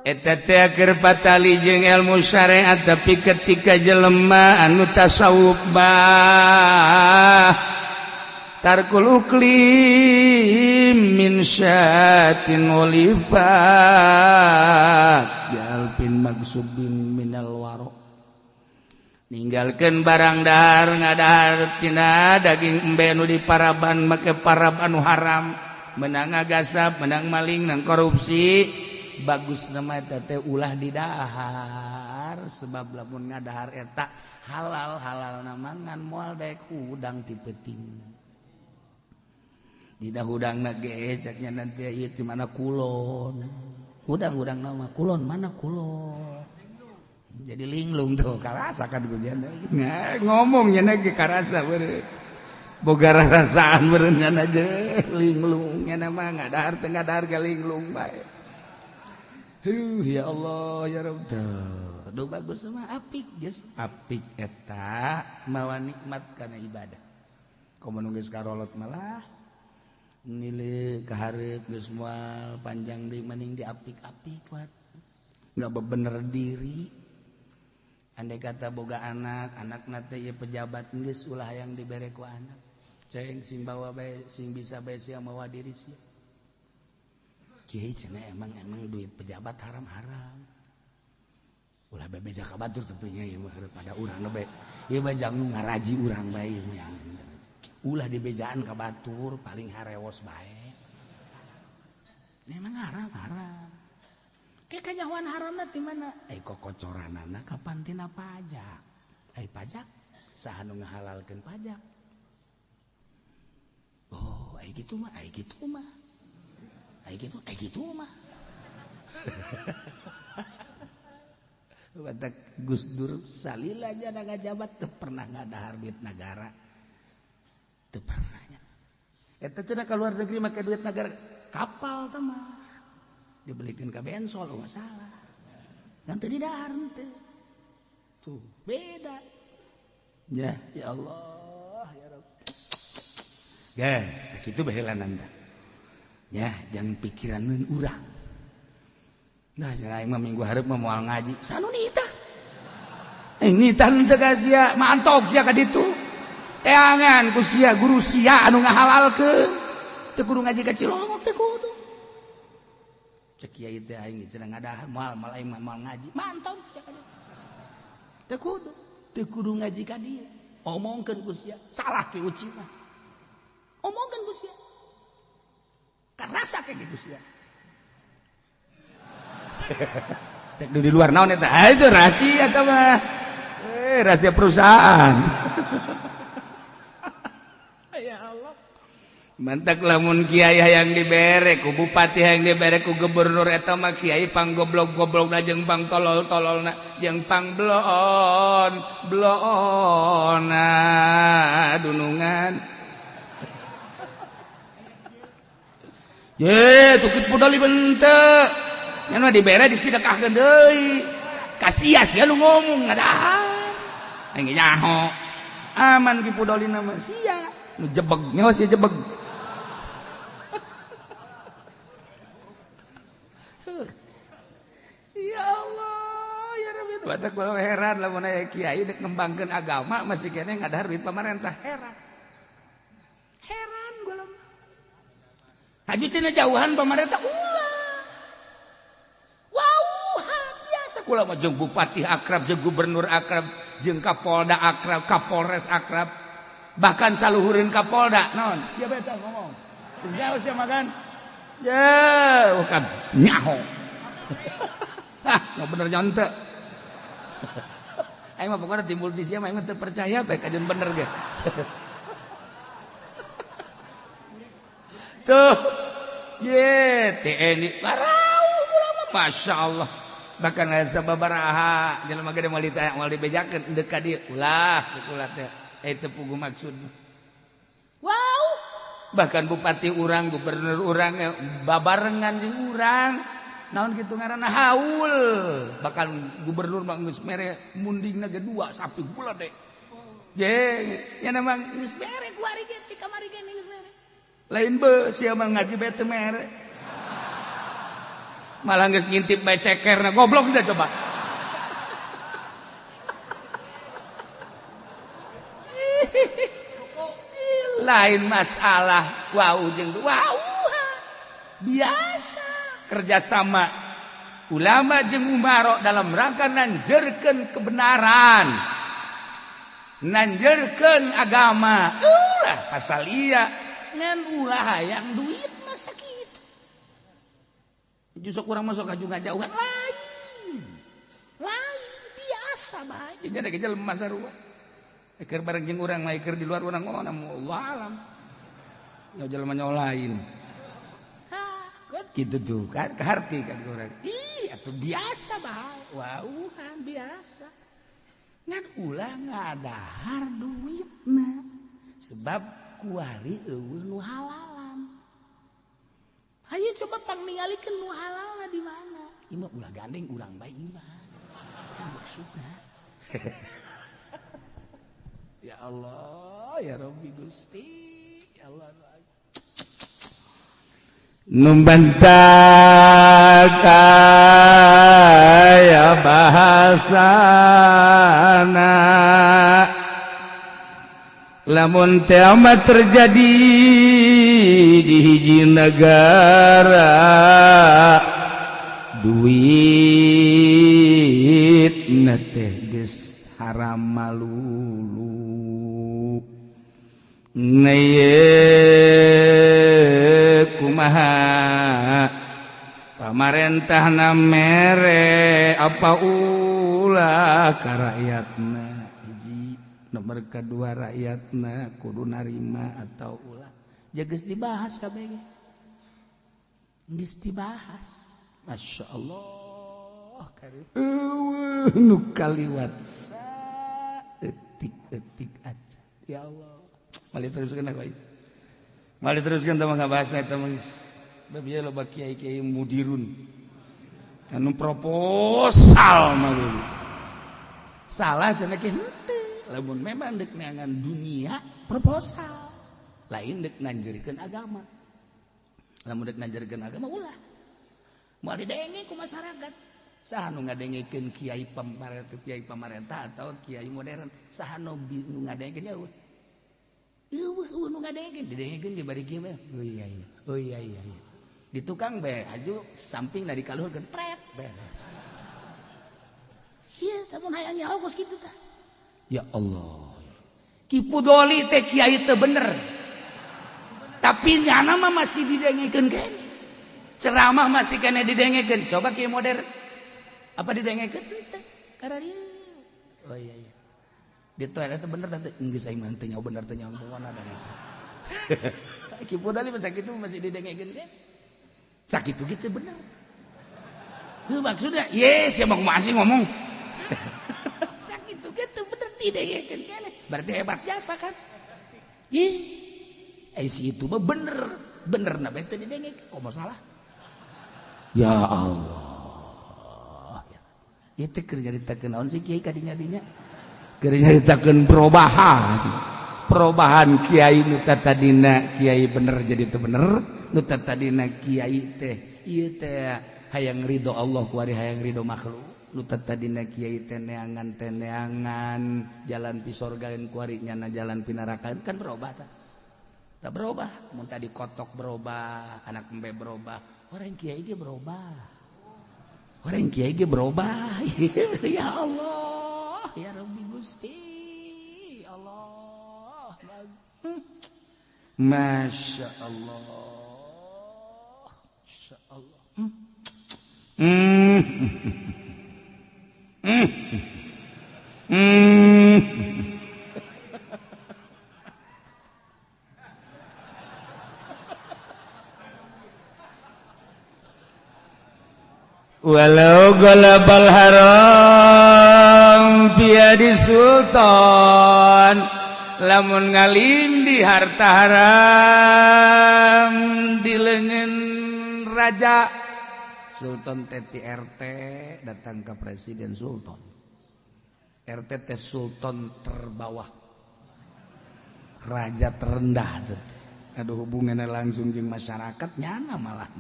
Eta teh keur patali jeung ilmu syariat, tapi ketika jelema anu tasawuf bah tarkul ukli min syatin ulifat jalpin maksubin minal waro, ninggalkeun barang dahar ngadahar tina daging embe nu diparaban make parab anu haram, menang ngagasap, menang maling, menang korupsi. Bagus nama eta teh ulah didahar, sebab lamun ngadahar eta halal halal namangan moal daek hudang ti peuting. Tidak hudang ge caknya nanti ieu di mana kulon hudang-hudang nama kulon mana kulon jadi linglung tuh karasa kan hujan ngomongnya lagi karasa boga rasaan berengan aja linglungnya nama ngadahar teu ngadahar ge linglung bae. Aduh, ya Allah ya Rabb. Duh, bagus mah apik geus apik eta mawa nikmat kana ibadah. Komo nu geus karolot malah nilai kaharep geus moal panjang deui mending diapik-apik wat. Nggak bener diri. Andai kata boga anak, anakna teh ieu pejabat geus ulah yang dibere ku anak. Ceng sing bawa bae sing bisa bae sia mawa diri sia. Kiai cenah emang emang duit pejabat haram-haram. Ulah bebeja ka batur teu nya ieu mah pada urang bae. Ieu mah jang nu ngaraji urang bae nya. Ulah dibejaan ka batur paling harewos bae. Emang haram haram. Ke kanyahoan haramna ti mana? Eh kokocoranana kapan tina pajak? Eh pajak saha nu ngahalalkeun pajak? Oh, ai kitu mah, ai kitu mah. Ai kitu, ai kitu mah. Batak Gus Dur salila aja ngajabat teu pernah ngadahar duit negara. Teu pernah nya. Eta teh ka luar negeri make duit negara, kapal teh mah. Dibelikeun ka bensol oh masalah. Ngan teu didahar teu. Tuh, beda. Ya, ya Allah, ya Rabb. Guys, sakitu baheulanan tah. Ya, jangan pikiran nun urang. Nah, aing mah minggu hareup mah moal ngaji. Sanu nitah. Aing nitah teu ka sia, mantok sia ka ditu. Teangan ku sia guru sia anu ngahalalkeun. Teu kudu ngaji ka Cilongok teu kudu. Cek kiai teh aing cenah ngadahar moal moal aing mah moal ngaji. Mantok sia ka ditu. Teu kudu, teu kudu ngaji ka dieu. Omongkeun ku sia, salah ki uci mah. Omongkeun ku sia. Karasa kayak gitu sih ya. Cek di luar naon eta? Ah, itu rahasia eta mah. Eh, rahasia perusahaan. Ya Allah. Mantak lamun kiai hayang dibere ku bupati, hayang dibere ku gubernur, eta mah kiai pang goblok-goblokna jeung pang tolol-tololna jeung pang bloon bloona dunungan. Ye, tukit pudali bente. Nya mah dibere disedekahkeun deui. Ka sia sia nu ngomong ngadahar. Aing nyaho. Aman ki pudolina mah sia. Nu jebeg nyaho sia jebeg. Ya Allah, ya Rabbi. Batak kula heran lamun aya kiai dek ngembangkeun agama masih keneh ngadahar duit pamarentah, heran. Heran gua. Haji cenah jauhan pamarentah ulah. Wauhan biasa kula mah jeung bupati akrab, jeung gubernur akrab, jeung kapolda akrab, kapolres akrab. Bahkan saluhureun kapolda naon? Siapa eta ngomong? Jauh sia makan. Ya, bukan nyaho. Hah, nggak bener nyontek. Aing mah pokoknya timbul di sia mah aing mah teu percaya bae kajeun bener ge. Tuh, ye TNI barau ulama masya Allah. Bahkan aya sababaraha jelema gede moal ditanya moal dibejakeun deuk ka dieu ulah ulah teh teu puguh maksud. Wow, bahkan bupati urang, gubernur urang babarengan jeung urang. Naon kitu ngaranna haul. Bahkan gubernur mah geus mere mundingna ge 2 sapi gula deh. Ye, nya mah geus mere ku ari ge ti kamari ge geus mere. Lain be sia mah ngaji bae teu mere. Malah geus ngintip bae cekerna goblok dah coba. Lain masalah wau jeung wau. Biasa kerjasama ulama jeung umaro dalam rangka nanjerkeun kebenaran, nanjerkeun agama. Ulah pasal iya ngan ulah hayang duit masa kitu. Justru kurang masuk ka ngajauhan lain. Lain biasa bae. Jadi ada jelema sarua. Eker bareng jeung urang mah eker di luar urang oh Allah alam. Nya jelema nya lain. Hah, kan kitu tuh kan kaharti kan urang. Ih, atuh biasa bae. Wauhan biasa. Ngan ulah ngadahar duitna. Sebab kuari eueuh nu halalan. Hayu coba pang ningalikeun nu halalna di mana. Ieu mah ulah gandeng urang bae ieu mah. Maksudna. Ya Allah, ya Rabbi Gusti, ya Allah. Numbantak aya bahasana lamun kiamat terjadi di hiji negara duit na teh geus haram malulu neye kumaha pamarentahna mere apa ulah ka rakyatna hiji nomor kedua rakyatna kudu narima atau ulah geus dibahas kabeh geus dibahas. Masya Allah eueuh nu kaliwat saeutik-eutik aja ya Allah. Mali teruskan aku. Mali teruskan tama ngabahas eta mah geus. Bae loba kiai-kiai mudirun. Anu proposal mah. Salah cenah ke henteu. Lamun memang deuk neangan dunia proposal. Lain deuk nanjerkeun agama. Lamun deuk nanjerkeun agama ulah. Moal didenge ku masyarakat. Saha nu ngadengekeun kiai pamarentah atau kiai modern? Saha nu ngadengekeun nya eueuh. Eueuh nu ngadengekeun, didengekeun ge bari kieu mah. Oh iya iya. Oh iya iya iya. Di tukang bae aju samping dari kaluhurkeun tret beres. Ieu tah mun hayang nyaho geus kitu tah. Ya Allah. Ki Pudoli teh kiai teu bener. Tapi nyana mah masih didengekeun keneh. Ceramah masih keneh didengekeun. Coba kiai modern. Apa didengekeun teh? Kararieu. Oh iya iya. Di toilet itu bener tante, geus aing mah teu nyaho bener teu nyaho pokona da. Ki Pudoli masa kitu masih didengekeun keneh. Sakitu gitu bener. Heuh maksudnya, ye sia mah kumaha sih ngomong. Sakitu gitu bener didengekeun keneh. Berarti hebat jasa kan? Ih. Eh si itu mah bener, bener na bae teu didengekeun, komo salah. Ya Allah. Ieu teh keur nyaritakeun naon sih kiai kadinya-dinya? Keur nyaritakeun perubahan. Perubahan kiai nu tadina kiai bener jadi teu bener, nu tadina kiai teh ieu teh hayang ridho Allah kuari hayang ridho makhluk, nu tadina kiai teh neangan jalan pi sorgaeun kuari nyana jalan pi neraka kan berubah tah. Tak berubah, mun tadi kotok berubah, anak embe berubah, orang kiai ge berubah. Orang kiai ge berubah. Ya Allah, ya Rabbi Gusti. Allah. Masya Allah. Masya Allah. Walau galabal haram biadi sultan, lamun ngalindi harta haram di lengan raja. Sultan teti RT datang ke presiden sultan. RT teh sultan terbawah, raja terendah. Aduh hubungannya langsung jeung masyarakat nyana malah.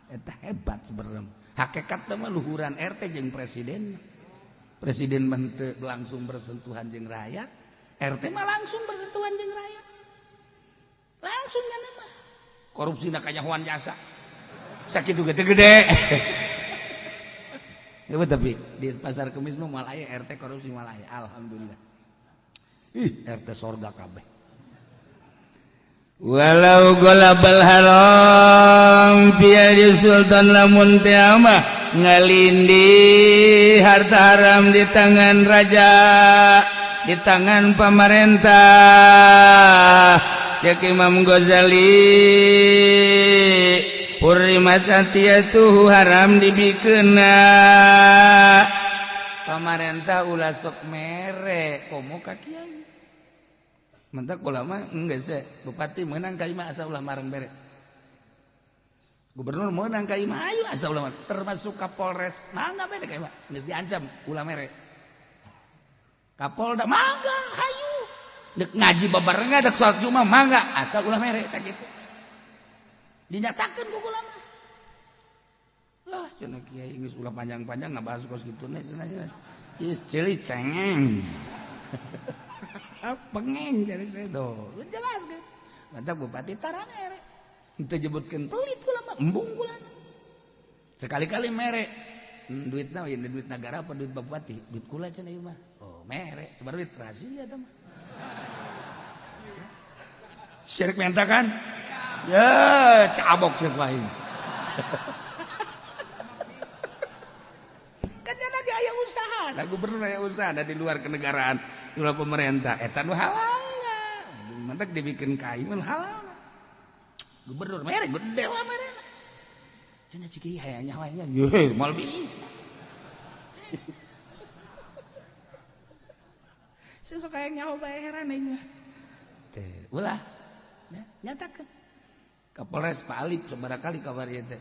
Eta hebat sebenarnya. Hakikat mah luhuran RT jeung presiden. Presiden mah teu langsung bersentuhan jeung rakyat, RT mah langsung bersentuhan jeung rakyat. Langsung nyana mah. Korupsina kanyahoan jasa. Sakitu ge teu gede. Ya, tapi di Pasar Kemis mah moal aya RT korupsi, moal aya, alhamdulillah. Ih, RT sorga kabeh. Walau ghalabal haram fi sultan, lamun teh mah ngalindi harta haram di tangan raja, di tangan pemerintah, cek Imam Ghazali, hurrimat atiyatuhu, haram dibikeuna. Pamarentah ulah sok mere komo ka kiai. Mentak ulama enggak sih, bupati menang ka imah asa ulah marang bere, gubernur menang ka imah ayo asa ulah, termasuk Kapolres mangga bere ka imah, geus diancam ulah mere. Kapolda mangga hayu, dek ngaji babarengan, dek salat Jumat mangga, asal ulah mere. Sakitu dinyatakan ku ulama lah cenah. Kiai geus ulah panjang-panjang ngabahas kos kitu cenah cenah. Geus ceuli cengeng pengeng jadi saya tuh jelas kan. Mantap, bupati tara mere, teu nyebutkeun pelit kula mah, embung kula. Sekali-kali mere duitna ieu, duit negara apa duit bupati? Duit kula cenah ieu mah. Oh, mere sebar duit rahasia eta mah. Syirik minta kan ya, cabok sih lain kan. Lagi aya usaha nah, gubernur aya usaha ada di luar kenegaraan, di luar pemerintah, eta nu halal. Mantak dibikin kain halal. Gubernur mere gede lah mere cenah, si kiai hayang nyawanya ye moal bisa. Sesuk hayang nyawa bae, heran aing teh. Ulah ya, nyatakan Kapolres Pak Alip seberapa kali kabar ieu teh.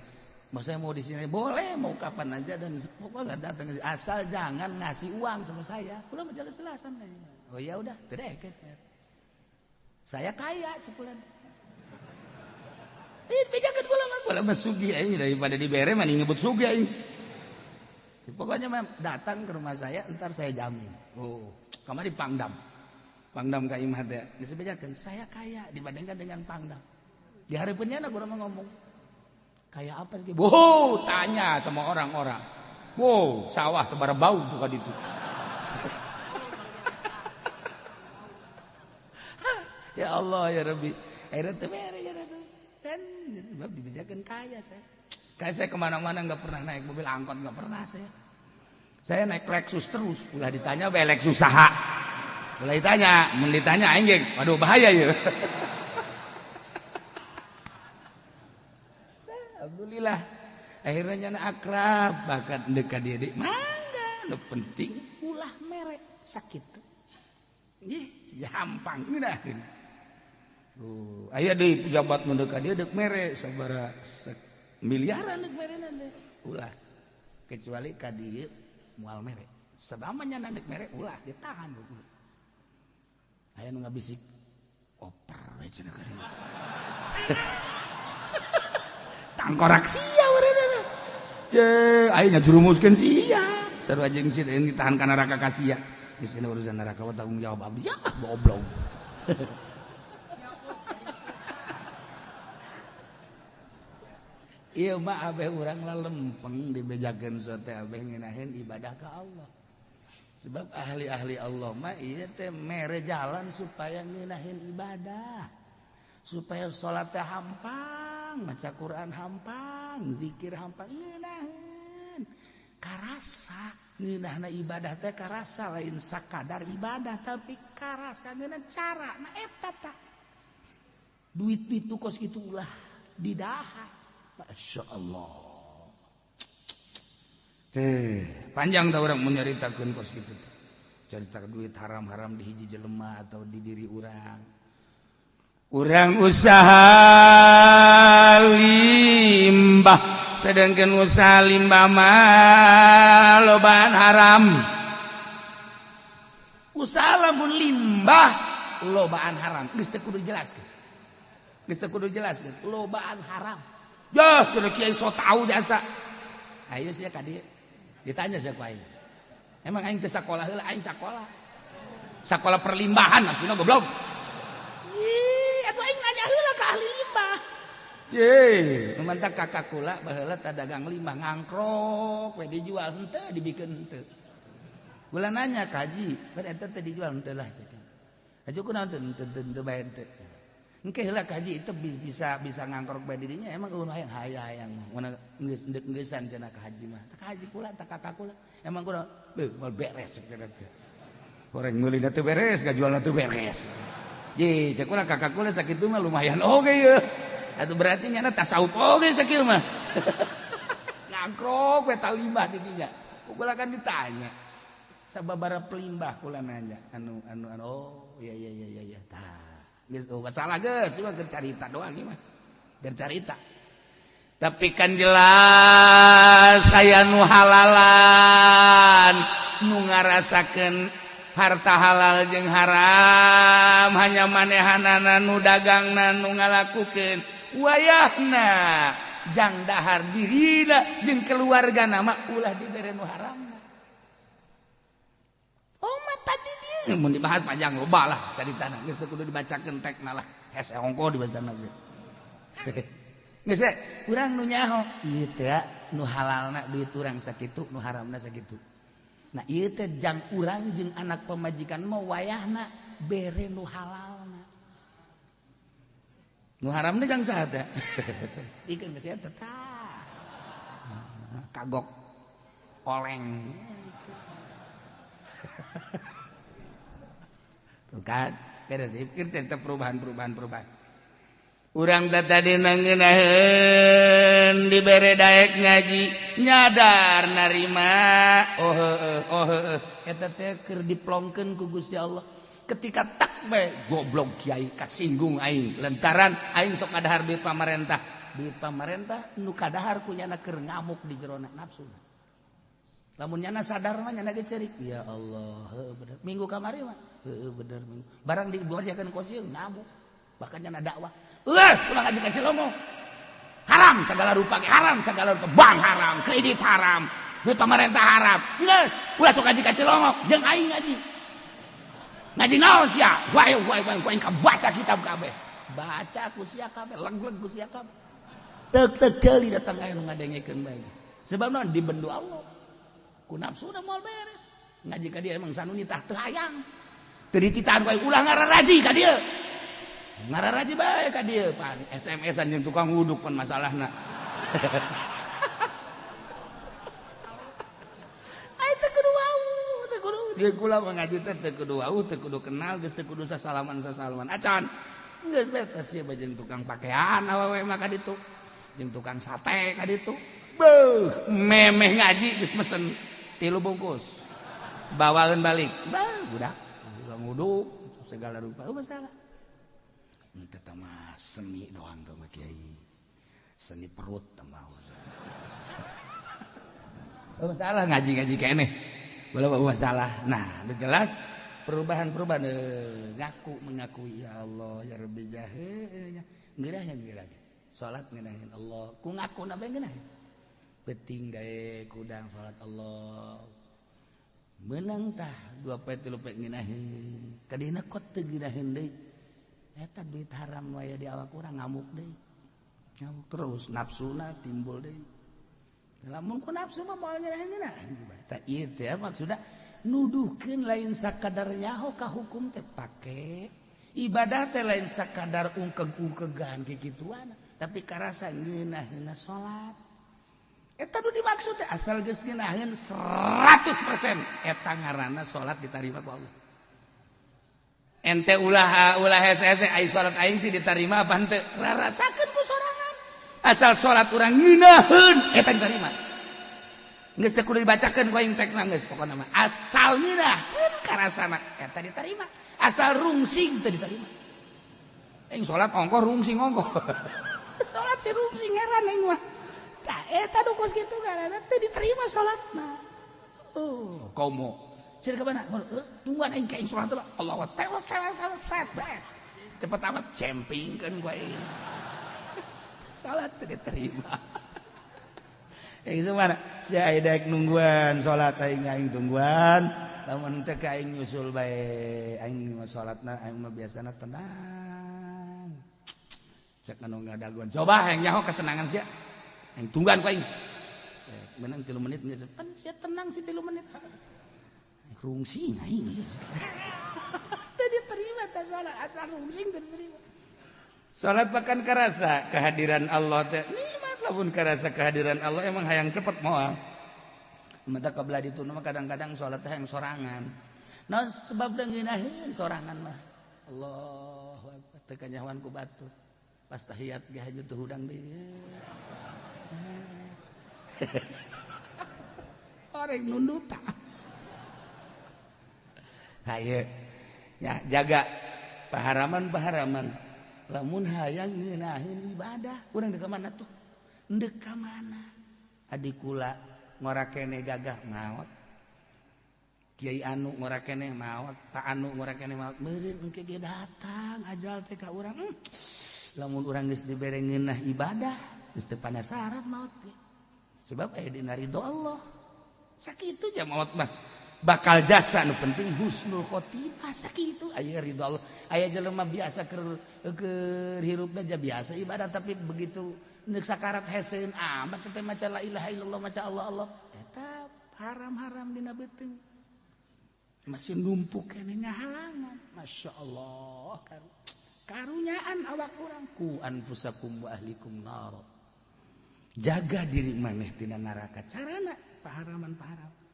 Mau saya mau di sini boleh, mau kapan aja, dan pokoknya datang asal jangan ngasih uang sama saya. Udah jelas-jelasan. Oh ya udah, tidak. Saya kaya sebulan. Eh, bejakeun kula mah, kula mah sugih aing, daripada dibere mah nyebut sugih aing. Pokoknya mah datang ke rumah saya, ntar saya jamin. Oh, kamari Pangdam. Pangdam ka imah teh geus bejakeun saya kaya dibandingkan dengan Pangdam. Di hari punya gua mah ngomong kayak apa sih? Wow, tanya sama orang-orang. Wow, sawah sebar bau bukan itu. Ya Allah ya Rabbi. Akhirnya teu mere ya kan sebab dibejakeun kaya saya. Kayak saya kemana-mana nggak pernah naik mobil angkot, nggak pernah saya. Saya naik Lexus terus. Ulah ditanya bae Lexus saha. Ulah ditanya, mun ditanya aing ge, waduh bahaya ya. Alhamdulillah. Akhirnya nyana akrab bahkan dekat dia di mangga. Nu penting ulah mere sakit. Ih, gampang ngeunah. Aya deui pejabat nu dekat dia deuk mere sabaraha miliaran deuk merena teh. Ulah. Kecuali ka dieu moal mere. Sabama nyana deuk mere ulah ditahan. Aya nu ngabisik oper we cenah ka dieu. Tangkorak sia urang. Je, aing ngajurumuskeun sia. Sarua jeung si teh ditahan ka neraka ka sia. Geus urusan neraka tanggung jawab abdi. Ya, goblok. Ieu mah abeh urang lah lempeng dibejakeun sote abeh ngeunaheun ibadah ka Allah. Sebab ahli-ahli Allah mah ieu teh mere jalan supaya ngeunaheun ibadah. Supaya salat teh hampang, maca Quran hampang, zikir hampang, ngeunaheun. Karasa ngeunahna ibadah teh karasa, lain sakadar ibadah tapi karasa ngeunah cara. Nah eta tah. Duit itu kos kitu ulah didahar. Masya Allah. Teh, panjang tau orang menyeritakan kos gitu. Cerita duit haram-haram di hiji jelema atau di diri orang. Orang usaha limbah, sedangkan usaha limbah mah lobaan haram. Usaha lamun limbah lobaan haram. Geus teu kudu dijelaskeun. Geus teu kudu dijelaskeun, lobaan haram. Ya, sudah kiai so tahu jasa. Ayo sia ka dieu. Ditanya sia ku aing. Emang aing teu sakola heula, aing sakola. Sakola perlimbahan maksudna goblok. Ih, atuh aing nanya heula ka ahli limbah. Ye, mantak kakak kula baheula tah dagang limbah ngangkrok we dijual henteu dibikeun henteu. Kula nanya ka haji, pan eta teh dijual henteu lah cek. Haji kunaon teu teu bae henteu. Engke heula ka haji itu bisa bisa ngangkrok bae dirinya emang eueuh hayang hayang mah. Geus ndek-ngeusan cenah ka haji mah. Tah ka haji kula tah kakak kula. Emang kunaon? Beuh moal beres cenah teh. Goreng meulina teu beres, ngajualna teu beres. Ye, cek kula kakak kula sakitu mah lumayan oge ye. Atuh berarti nyana tasawuf oge sakieu mah. Ngangkrok we ta limbah di dinya. Kula kan ditanya. Sababaraha pelimbah kula nanya anu anu anu oh iya iya iya iya tah. Geus oh masalah geus ieu mah keur carita doang ieu mah. Keur carita. Tapi kan jelas aya nu halalan nu ngarasakeun harta halal jeung haram hanya manehanana nu dagangna nu ngalakukeun wayahna jang dahar dirina jeung keluarga nama ulah dibere nu haram. Oh mah tadi dia mun dibahas panjang loba lah caritana geus teu kudu dibacakeun tekna lah hese ongko dibacana ge. Geus we urang nu nyaho ieu teh nu halalna duit urang sakitu nu haramna sakitu. Nah ieu teh jang urang jeung anak pamajikan mah wayahna bere nu halalna. Nu haramna jang saha teh? Ikeun geus eta tah. Kagok oleng. Tuh kan, beres pikir teh perubahan-perubahan. Urang teh tadi nangeunaheun dibere daek ngaji nyadar narima oh heueuh oh heueuh eta teh keur diplongkeun ku Gusti Allah ketika tak bae goblok kiai kasinggung aing lantaran aing sok kadahar duit pamarentah nu kadahar ku nyana keur ngamuk di jerona nafsu lamun nyana sadar mah nyana ge ceurik ya Allah heueuh bener minggu kamari mah heueuh bener minggu barang diborjakeun kosieun ngamuk bahkan nyana dakwah ulah ulah ngaji ka Cilomo haram segala rupa haram segala rupa bank haram kredit haram duit pamarentah haram geus ulah sok ngaji ka Cilongok jeung aing ngaji ngaji naon sia wae wae wae aing kabaca kitab kabeh baca ku sia kabeh leg-leg ku sia kabeh teuk-teuk ceuli datang aya nu ngadengekeun bae sebab naon dibendu Allah ku nafsuna moal beres ngaji ka dieu emang sanuni tah teu hayang teu dititahan ku aing ulah ngararaji ka dieu ngararaji bae ka dieu pan SMS-an jeung tukang wuduk pan masalahna. Ai teu kudu wau, teu kudu dia kula mah ngaji teh teu kudu wau, teu kudu kenal, geus teu kudu sasalaman-sasalaman acan. Geus bae teh sia bae jeung tukang pakaian awewe mah ka ditu. Jeung tukang sate ka ditu. Beuh, memeh ngaji geus mesen 3 bungkus. Bawaeun balik. Bah, budak tukang wuduk segala rupa oh masalah. Ente mah seni doang tuh mah kiai. Seni perut tambah. Oh, masalah ngaji-ngaji keneh. Bola masalah. Nah, udah jelas perubahan-perubahan ngaku mengakui ya Allah ya Rabbi jahe ngeurahnya geurah. Salat ngeunaheun Allah. Ku ngaku na bae ngeunaheun. Penting dae kudang salat Allah. Meunang tah 2 poe 3 poe ngeunaheun. Kadina kot teu ngeunaheun deui. Eta duit haram wae di awak urang ngamuk deui. Ngamuk terus nafsuna timbul deui. Lamun ku nafsu mah moal ngeunah-ngeunah. Tah ieu teh maksudna nuduhkeun lain sakadar nyaho ka hukum teh pake. Ibadah teh lain sakadar ungkeg-ungkegan kikituan, tapi karasa ngeunaheunna salat. Eta nu dimaksud teh asal geus ngeunaheun 100% eta ngaranna salat ditarima ku Allah. Ente ulah ulah hese-hese ai salat aing sih diterima apa henteu rarasakeun ku sorangan asal salat urang ngeunaheun eta diterima geus teu kudu dibacakeun ku aing tekna geus pokona mah asal ngeunaheun karasana eta diterima asal rungsing teu diterima aing salat ongkoh rungsing ongkoh salat si rungsing heran aing mah tah eta nu kos kitu karana teu diterima salatna oh komo Ciri ke mana? Tungguan aing ka aing salat Allah tewas tewas tewas beres. Cepet amat cempingkeun ku aing. Salat teu diterima. Mana si daek nungguan salat aing aing tungguan lamun teh ka aing nyusul bae aing mah salatna aing mah biasana tenang cek anu ngadaguan coba aing nyaho ketenangan sia aing tungguan ku aing menang 3 menit geus pan sia tenang si 3 menit rungsing aing teu diterima teh salat asal rungsing teu diterima salat bahkan karasa kehadiran Allah teh lamun karasa kehadiran Allah emang hayang cepet moal. Mata kebelah ditu mah kadang-kadang salat teh hayang sorangan. Nah sebab ngeunaheun sorangan mah. Allahu akbar teu kanyahoan ku batur. Pas tahiyat ge haju teu hudang deui. Orang nunduk tah. Haye. Ya jaga paharaman-paharaman. Lamun hayang ngeunaheun ibadah, urang deuk ka mana tuh? Ndek ka mana adik kula ngora kene gagah maot kiai anu ngora kene maot pak anu ngora kene maot meureun engke ge datang ajal teh ka urang lamun urang geus dibere ngeunah ibadah geus teu panasaran maot ge sebab aya dina ridho Allah sakitu ja maot mah bakal jasa nu penting husnul khotimah sakitu aya ridho Allah aya jelema biasa keur hirupna ja biasa ibadah tapi begitu nek sakarat heseun amat teh maca la ilaha illallah maca Allah Allah eta haram-haram dina beuteung masih numpuk keneh ngahalangan masyaallah karunyaan awak urang ku anfusakum wa ahlikum nar jaga diri maneh tina neraka carana paharaman-paharaman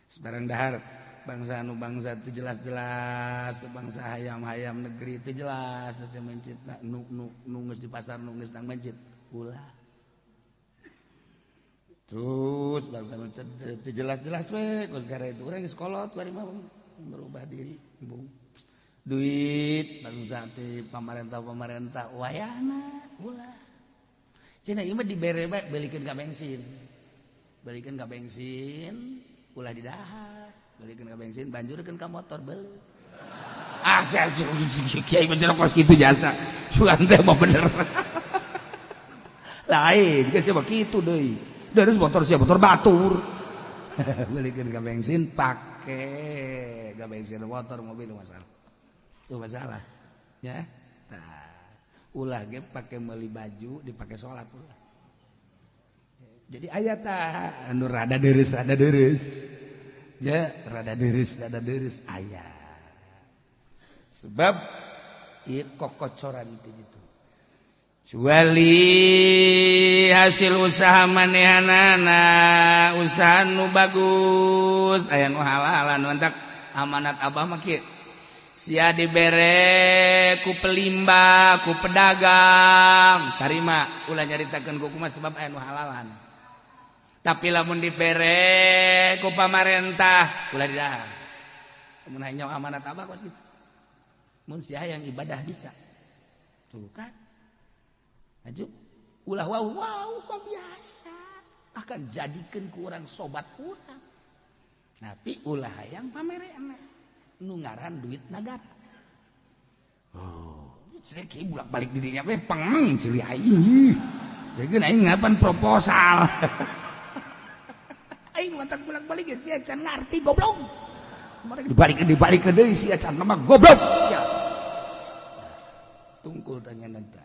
sebarang dahar bangsa anu bangsa teu jelas-jelas bangsa hayam-hayam negeri teu jelas teu mencit nu nu nu geus di pasar nu geus nang mencit ulah terus bangsa teu jelas-jelas we gara itu urang geus kolot bari mah merubah diri embung duit bangsa teh pamarentah-pamarentah wayahna ulah cenah ieu mah dibere bae belikeun ka bensin ulah didahar belikeun ka bensin banjurkeun ka motor beuli ah sia kiai bener kos kitu jasa sugan teh mah bener lain geus mah kitu deui dari motor sia motor batur belikeun ka bensin pake ka bensin motor mobil masalah itu masalah ya tah ulah ge pake meuli baju dipake salat ulah jadi aya tah anu rada deureuss ya rada deureuss aya sebab ieu kokocoran teh gitu kecuali hasil usaha manehanana usaha nu bagus aya nu halal anu entak amanat abah mah kieu sia dibere ku pelimba ku pedagang tarima ulah nyaritakeun ku kumaha sebab aya nu halalan tapi lamun dibere ku pamarentah ulah didahar mun hayang amanat abah kos kitu mun sia hayang ibadah bisa tuh kan aju ulah wow wow mah biasa akan jadikeun ku urang sobat urang tapi ulah hayang pamereana nu ngaran duit nagara oh sedek bolak-balik di dinya we peng ceuli aing sedek aing ngapan proposal aing mantak bolak-balik sia can ngarti goblok mereka dibalik deui sia can mah goblok sia tungkul tanya nanti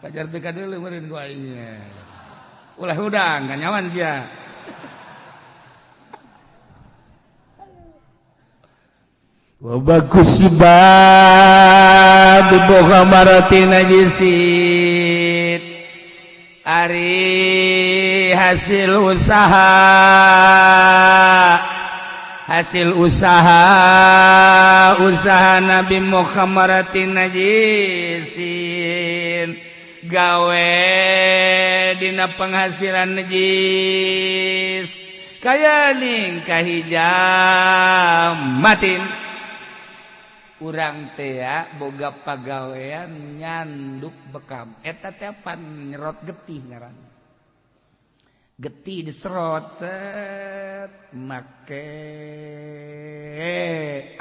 pajar teu kadeuleu meureun ku aing ulah hudang kanyawan sia wa bagus ibad bi najisit ari hasil usaha usaha Nabi Muhammad najisin gawe dina penghasilan najis kaya ning kahijamatin urang teh boga pagawean nyanduk bekam eta teh pan nyerot getih ngaran getih diserot set make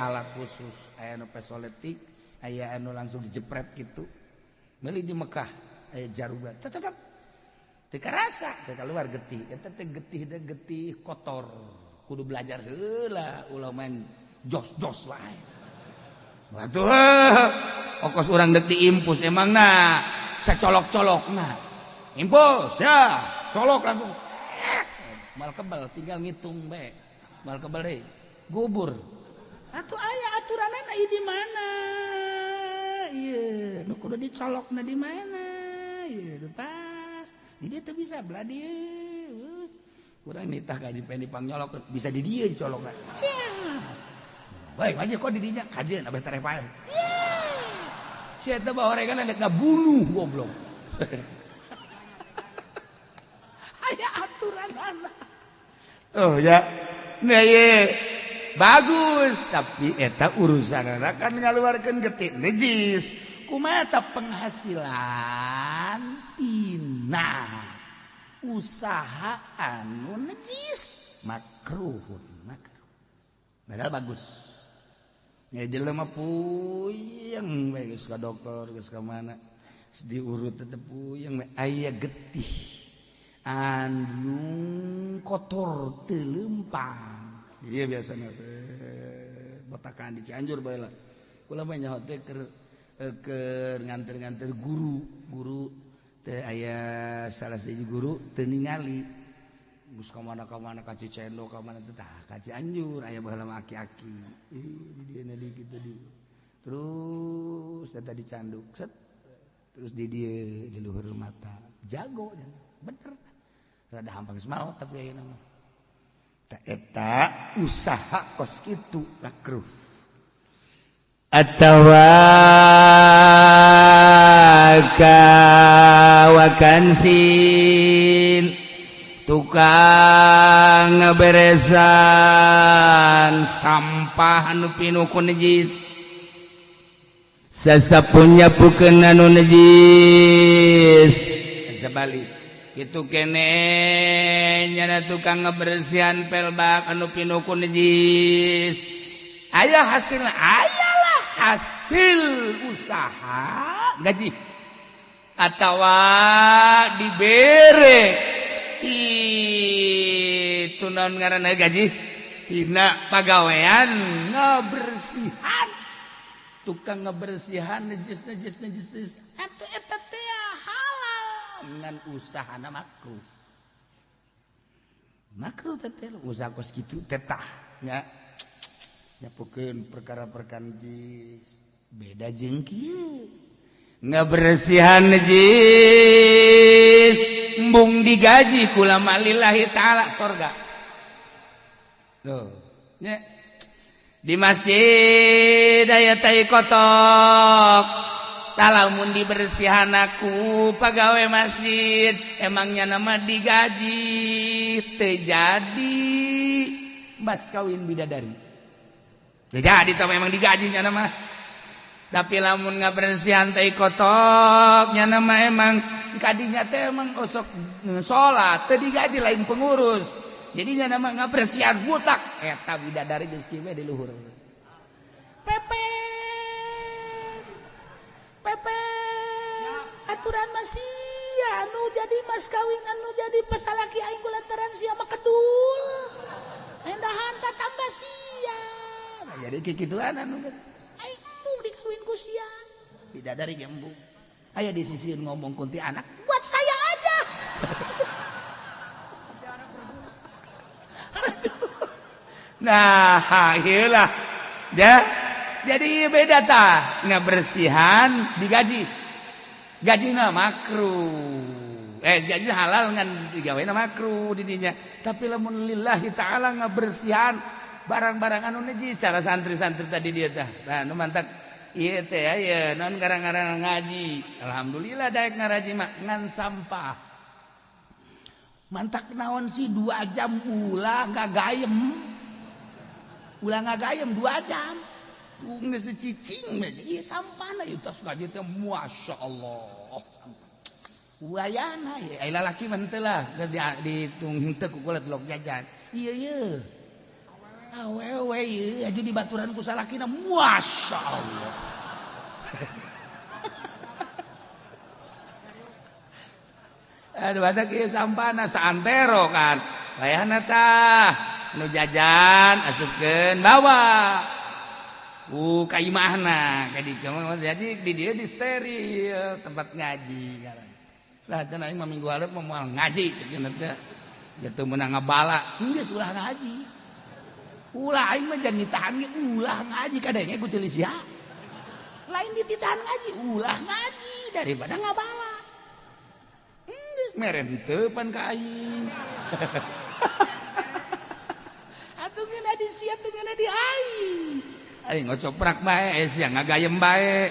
alat khusus aya nu pesoletik aya anu langsung dijepret gitu meuli di Mekah aya jaruban cet cet Teu karasa teu keluar getih. Eta teh getih teh getih kotor. Kudu belajar heula ulah main jos-jos wae. Atuh okos urang deuk diimpus emangna sacolok-colokna. Impus ya, colok langsung. Mal kebal tinggal ngitung bae. Mal kebal deui. Gubur. Atuh aya aturanana ieu di mana? Ieu nu kudu dicolokna di mana? Ieu pas. Di dieu teu bisa belah dieu. Urang nitah gaji pengen dipangnyolok bisa di dieu dicolokna. Siap. Baik aja kok di dinya kajian abah tereh paeh. Si eta bahoregan rek ngabunuh goblok. Aya aturanana. Oh ya. Nah ye. Bagus tapi eta urusanana kan ngaluarkeun getih najis. Kumaha ta penghasilan tina usaha anu najis makruhun makruh. Padahal bagus. Ya jelema puyeng bae geus ka dokter geus ka mana diurut tetep puyeng bae aya getih anu kotor teu leumpang. Jadi biasana botakan di Cianjur bae lah. Kula mah nyaho teh keur nganter-nganter guru, guru teh aya salah sahiji guru teu ningali. Geus ka mana-ka ka Cicendo ka mana teh tah ka Cianjur aya baheula mah aki-aki. Di dieu na di kitu di. Terus eta dicanduk set. Terus di dieu di luhur mata. Jago bener. Rada hampang geus maot tapi ayeuna mah. Tah eta usaha kos kitu makruh. Atawa kawakansin tukang ngeberesan sampah anu pinuh ku najis sasapunya pukeun anu najis sebalik itu kene nyana tukang ngebersihan pelbak anu pinuh ku najis aya hasil ayalah hasil usaha gaji atawa dibere itu naon ngaranna gaji tina pagawean ngabersihan tukang ngabersihan najis najis najis najis eta eta teh halal ngan usahana makruh makruh teh usaha kos kitu teh tah nya nyapukeun perkara-perkara najis beda jeung kieu ngabersihan najis embung digaji kulama lillahi ta'ala sorga tuh nya di masjid aya tai kotok talamun dibersihan aku pegawai masjid emangnya nama digaji teu jadi mas kawin bidadari teu jadi tah memang digaji nya nama tapi lamun ngabersihan tai kotok nya nama emang kadinya teh emang osok salat teu digaji lain pengurus jadinya nama ngabersihan butak eta bidadari geus kieu di luhur pepen pepen aturan masih anu jadi mas kawin anu jadi pasalaki aing kulantaran sia mah kedul endahan ta tambah sia nah, jadi kikituan anu aing embung dikawin ku sia bidadari ge embung aya di sisi ngomong kunti anak buat saya aja. Nah, iyalah. Ya. Jadi beda tah ngabersihan digaji. Gajina makruh. Gaji halal ngan digawena makruh di dinya. Tapi lamun lillahi ta'ala ngabersihan barang-barang anu najis cara santri-santri tadi dia tah. Nah, nu mantak ieu teh aya naon garang-garang ngaji. Alhamdulillah daek ngaraji mah ngan sampah. Mantak naon sih 2 jam ulah ngagayem. Ulah ngagayem 2 jam. Geus cicing mah ieu sampahna ieu tos ngaji teh masyaallah. Wayana ye ai lalaki mah henteu lah ditung henteu ku kulit lok jajan. Ieu ye. Awewe ieu aju di baturan ku salakina masyaallah. Aduh ada kieu sampahna saantero kan. Wayahna tah nu jajan asupkeun bawa. Ka imahna ka dieu jadi di dieu di steril tempat ngaji. Lah cenah aing mah minggu hareup mah moal ngaji cenah teh. Jatuh meunang ngabala, geus ulah ngaji. Ulah aing mah jangan ditahan ge ulah ngaji kadenge ku ceuli sia. Lain dititahan ngaji, ulah ngaji daripada ngabala. Geus mere henteu pan ka aing. Atuh ngeunah di sia teu ngeunah di aing. Aing ngocoprak bae, sia ngagayem bae.